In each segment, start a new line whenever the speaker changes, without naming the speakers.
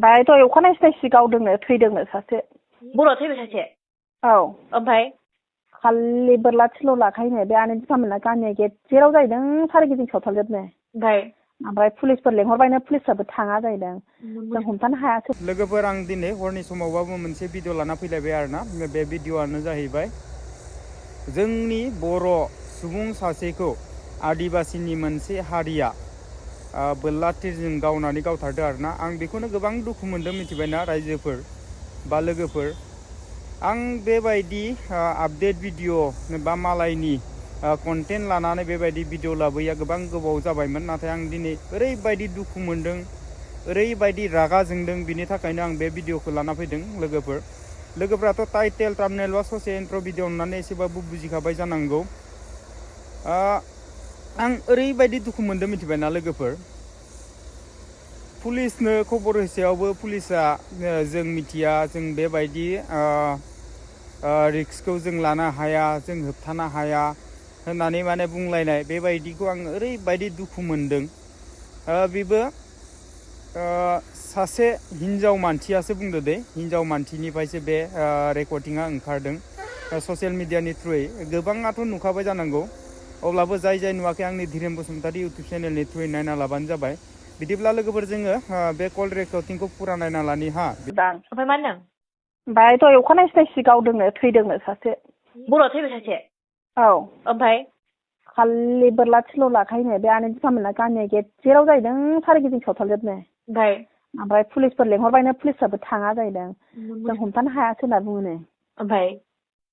ओमफ्राय थ' अखानायै सिनायसि गावदोंनो थैदोंनो सासे
बर' थैबाय सासे
औ
ओमफ्राय
खालि बोरला थिल' लाखायोनो बे आनै बिफामोनना गामिया गेजेराव जाहैदों सारिगिदिं सावथालजोबनो ओमफ्राय पुलिसफोर लेंहरबायनो पुलिसफ्राबो थाङा जाहैदों जों हमथानो हायासै।
लोगोफोर आं दिनै हरनि समावबाबो मोनसे भिडिअ लाना फैलायबाय आरोना बे भिडिअआनो जाहैबाय जोंनि बर' सुबुं सासेखौ आदिबासिनि मोनसे हारिया बोरला थिरजों गावनानै गावथारदों आरोना आं बेखौनो गोबां दुखु मोनदों मिथिबायना रायजोफोर बा लोगोफोर आं बेबायदि आपडेट भिडिअ बा मालायनि कन्टेन्ट लानानै बेबायदि भिडिअ लाबोया गोबां गोबाव जाबायमोन नाथाय आं दिनै ओरैबायदि दुखु मोनदों ओरैबायदि रागा जोंदों बिनि थाखायनो आं बे भिडिअखौ लाना फैदों लोगोफोराथ' टाइटेल थाम्बनेल बा ससे इन्ट्र' भिडिअ नुनानै एसेबाबो बुजिखाबाय जानांगौ आं ओरैबायदि दुखु मोनदों मिथिबायना लोगोफोर पुलिसनो खबर होसेयावबो पुलिसा जों मिथिया जों बेबायदि रिक्सखौ जों लानो हाया जों होबथानो हाया होननानै माने बुंलायनाय बेबायदिखौ आं ओरैबायदि दुखु मोनदों बेबो सासे हिन्जाव मानसियासो बुंदो दे हिन्जाव मानसिनिफ्रायसो बे रेकर्डिंआ ओंखारदों ससियेल मिडियानि थ्रुयै गोबाङाथ' नुखाबाय जानांगौ अब्लाबो जाय नुवाखै आंनि धीरेन बसुमतारी इउटुब चेनेलनि थ्रुयै नायना लाबानो जाबाय बिदिब्ला लोगोफोर जोङो बे कल रेकर्डिंखौ फुरा नायना लानि हा
ओमफ्राय मा होनदों
ओमफ्राय थ' अखानायै सिनायसि गावदोंनो थैदोंनो सासे
बर' थैबाय सासे
औ
ओमफ्राय
खालि बोरला थिल' लाखायोनो बे आनै बिफामोनना गामिया गेजेराव जाहैदों सारिगिदिं सावथालजोबनो ओमफ्राय पुलिसफोर लेंहरबायनो पुलिसफ्राबो थाङा जाहैदों जों हमथानो हायासै होनना बुङोनो
ओमफ्राय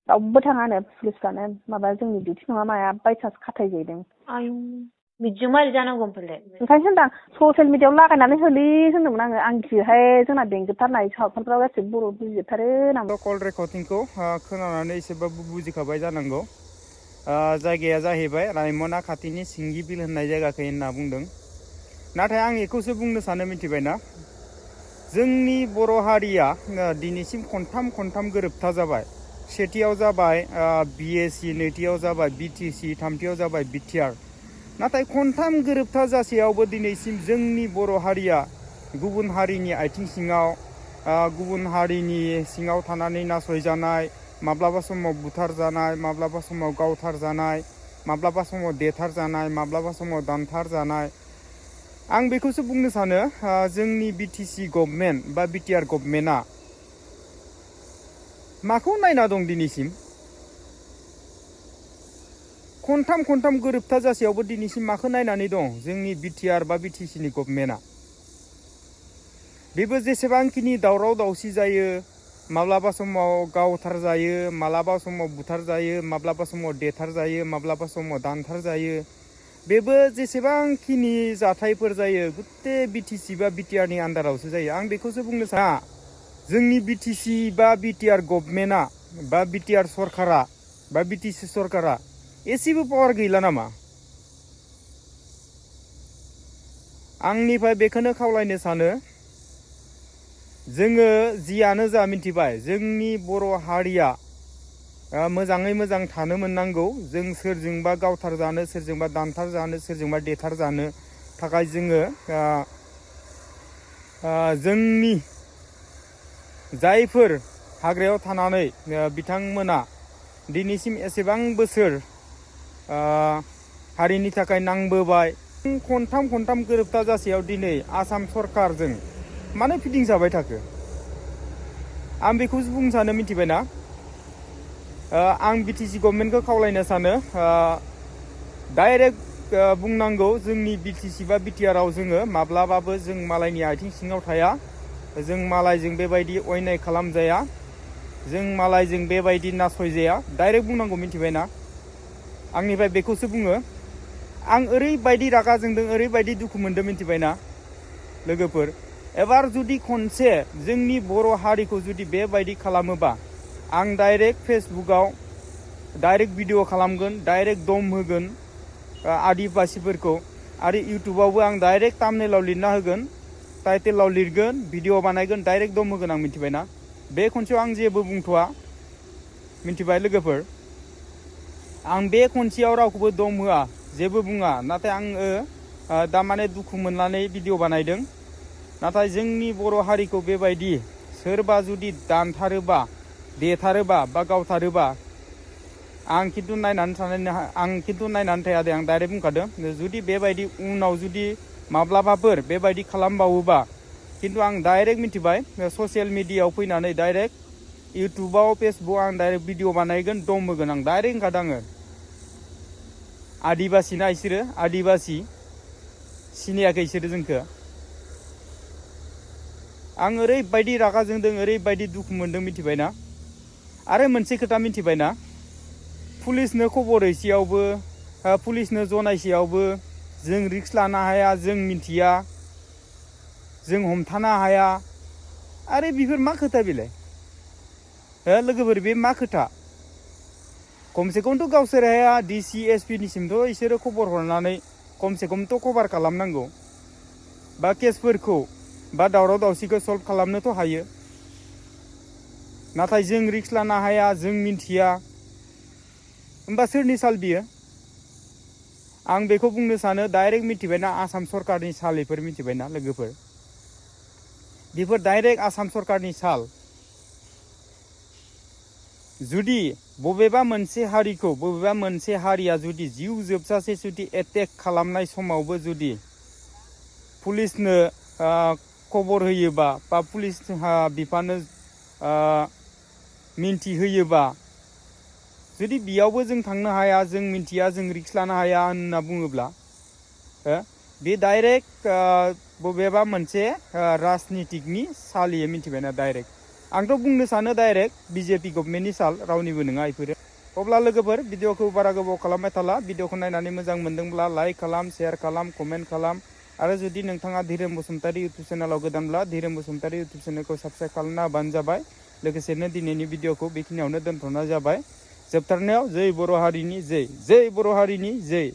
रावबो थाङानो पुलिसफ्रानो माबा जोंनि डिउटि नङा माया बायसान्स खाथाय जाहैदों
आयौ बिदिजों मारै जानांगौ ओमफ्राय
ओंखायनो होनदां ससियेल मिडियायाव लागायनानै होलै होनदोंमोन आङो आं गियोहाय जोंना बेंजोबथारनाय सावथालफ्राव गासैबो बर' बुजिजोबथारो होनना
कल रेकर्डिंखौ खोनानानै एसेबाबो बुजिखाबाय जानांगौ जायगाया जाहैबाय रायमना खाथिनि सिंगि बिल होननाय जायगाखै होनना बुंदों नाथाय आं बेखौसो बुंनो सानो मिथिबायना जोंनि बर' हारिया दिनैसिम खनथाम गोरोबथा जाबाय सेथियाव जाबाय BSc नैथियाव जाबाय BTC थामथियाव जाबाय बिटिआर नाथाय खनथाम गोरोबथा जासेयावबो दिनैसिम जोंनि बर' हारिया गुबुन हारिनि आथिं सिङाव गुबुन हारिनि सिङाव थानानै नासयजानाय माब्लाबा समाव बुथारजानाय माब्लाबा समाव गावथारजानाय माब्लाबा समाव देथारजानाय माब्लाबा समाव दानथारजानाय आं बेखौसो बुंनो सानो जोंनि BTC गभर्नमेन्ट बा बिटिआर गभर्नमेन्टआ माखौ नायना दं दिनैसिम खनथाम गोरोबथा जासेयावबो दिनैसिम माखौ नायनानै दं जोंनि बिटिआर बा BTCनि गभर्नमेन्टआ बेबो जेसेबांखिनि दावराव दावसि जायो माब्लाबा समाव गावथार जायो माब्लाबा समाव बुथार जायो माब्लाबा समाव देथार जायो माब्लाबा समाव दानथार जायो बेबो जेसेबांखिनि जाथायफोर जायो गुथे BTC बा बिटिआरनि आन्दारावसो जायो आं बेखौसो बुंनो साना जोंनि BTC बा बिटिआर गभर्नमेन्टआ बा बिटिआर सरकारा बा BTC सरकारा एसेबो पावार गैला नामा आंनिफ्राय बेखौनो खावलायनो सानो जोङो जियानो जा मिथिबाय जोंनि बर' हारिया मोजाङै मोजां थानो मोननांगौ जों सोरजोंबा गावथार जानो सोरजोंबा दानथार जानो सोरजोंबा देथार जानो थाखाय जोङो जोंनि जायफोर हाग्रायाव थानानै बिथांमोना दिनैसिम एसेबां बोसोर हारिनि थाखाय नांबोबाय खनथाम गोरोबथा जासेयाव दिनै आसाम सरकारजों मानो फिदिंजाबाय थाखो आं बेखौसो बुंनो सानो मिथिबायना आं BTC गभर्नमेन्टखौ खावलायनो सानो डाइरेक्ट बुंनांगौ जोंनि BTC बा बिटिआराव जोङो माब्लाबाबो जों मालायनि आथिं सिङाव थाया जों मालायजों बेबायदि अयनाय खालामजाया जों मालायजों बेबायदि नासयजाया डाइरेक्ट बुंनांगौ मिथिबायना आंनिफ्राय बेखौसो बुङो आं ओरैबायदि रागा जोंदों ओरैबायदि दुखु मोनदों मिथिबायना लोगोफोर एबार जुदि खनसे जोंनि बर' हारिखौ जुदि बेबायदि खालामोबा आं डाइरेक्ट फेसबुकाव डाइरेक्ट भिडिअ खालामगोन डाइरेक्ट दम होगोन आदिबासिफोरखौ आरो इउटुबावबो आं डाइरेक्ट थाम्बनेलाव लिरना होगोन टाइटेलाव लिरगोन भिडिअ बानायगोन डाइरेक्ट दम होगोन आं मिथिबायना बे खनसेयाव आं जेबो बुंथ'वा मिथिबाय लोगोफोर आं बे खनसेयाव रावखौबो दम होआ जेबो बुङा नाथाय आङो दा माने दुखु मोननानै भिडिअ बानायदों नाथाय जोंनि बर' हारिखौ बेबायदि सोरबा जुदि दानथारोबा देथारोबा बा गावथारोबा आं खिन्थु नायनानै थाया दे आं डाइरेक्ट बुंखादों जुदि बेबायदि उनाव जुदि माब्लाबाफोर बेबायदि खालामबावोबा खिन्थु आं डाइरेक्ट मिथिबाय ससियेल मिडियायाव फैनानै डाइरेक्ट इउटुबाव फेसबुकआव आं डाइरेक्ट भिडिअ बानायगोन दम होगोन आं डाइरेक्ट होनखादों आङो आदिबासि ना इसोरो आदिबासि सिनायाखै इसोरो जोंखौ आं ओरैबायदि रागा जोंदों ओरैबायदि दुखु मोनदों मिथिबायना आरो मोनसे खोथा मिथिबायना पुलिसनो खबर हैसेयावबो पुलिसनो जनायसेयावबो जों रिक्स लानो हाया जों मिथिया जों हमथानो हाया आरो बेफोर मा खोथा बेलाय लोगोफोर बे मा खोथा खमसे खमथ' गावसोर हाया डिसि एसपि निसिमथ' इसोरो खबर हरनानै खमसे खमथ' कभार खालामनांगौ बा केसफोरखौ बा दावराव दावसिखौ सल्भ खालामनोथ' हायो नाथाय जों रिक्स लानो हाया जों मिथिया होमबा सोरनि साल बियो आं बेखौ बुंनो सानो डाइरेक्ट मिथिबायना आसाम सरकारनि साल बेफोर मिथिबायना लोगोफोर बेफोर डाइरेक्ट आसाम सरकारनि साल जुदि बबेबा मोनसे हारिया जुदि जिउ जोबजासे जुदि एटेक खालामनाय समावबो जुदि पुलिसनो खबर होयोबा बा पुलिस बिफानो मिन्थि होयोबा जुदि बेयावबो जों थांनो हाया जों मिन्थिया जों रिक्स लानो हाया होनना बुङोब्ला बे डाइरेक्ट बबेबा मोनसे राजनितिकनि सालियो मिथिबायना डाइरेक्ट आंथ' बुंनो सानो डाइरेक्ट बिजेपि गभर्नमेन्टनि साल रावनिबो नङा बेफोरो अब्ला लोगोफोर भिडिअखौ बारा गोबाव खालामबाय थाला भिडिअखौ नायनानै मोजां मोनदोंब्ला लाइक खालाम शेयार खालाम कमेन्ट खालाम आरो जुदि नोंथाङा धीरेन बसुमतारी इउटुब चेनेलाव गोदानब्ला धीरेन बसुमतारी इउटुब चेनेलखौ साबस्क्राइब खालामना होबानो जाबाय लोगोसेनो दिनैनि भिडिअखौ बेखिनियावनो दोनथ'नाय जाबाय जोबथारनायाव जै बर' हारिनि जै बर' हारिनि जै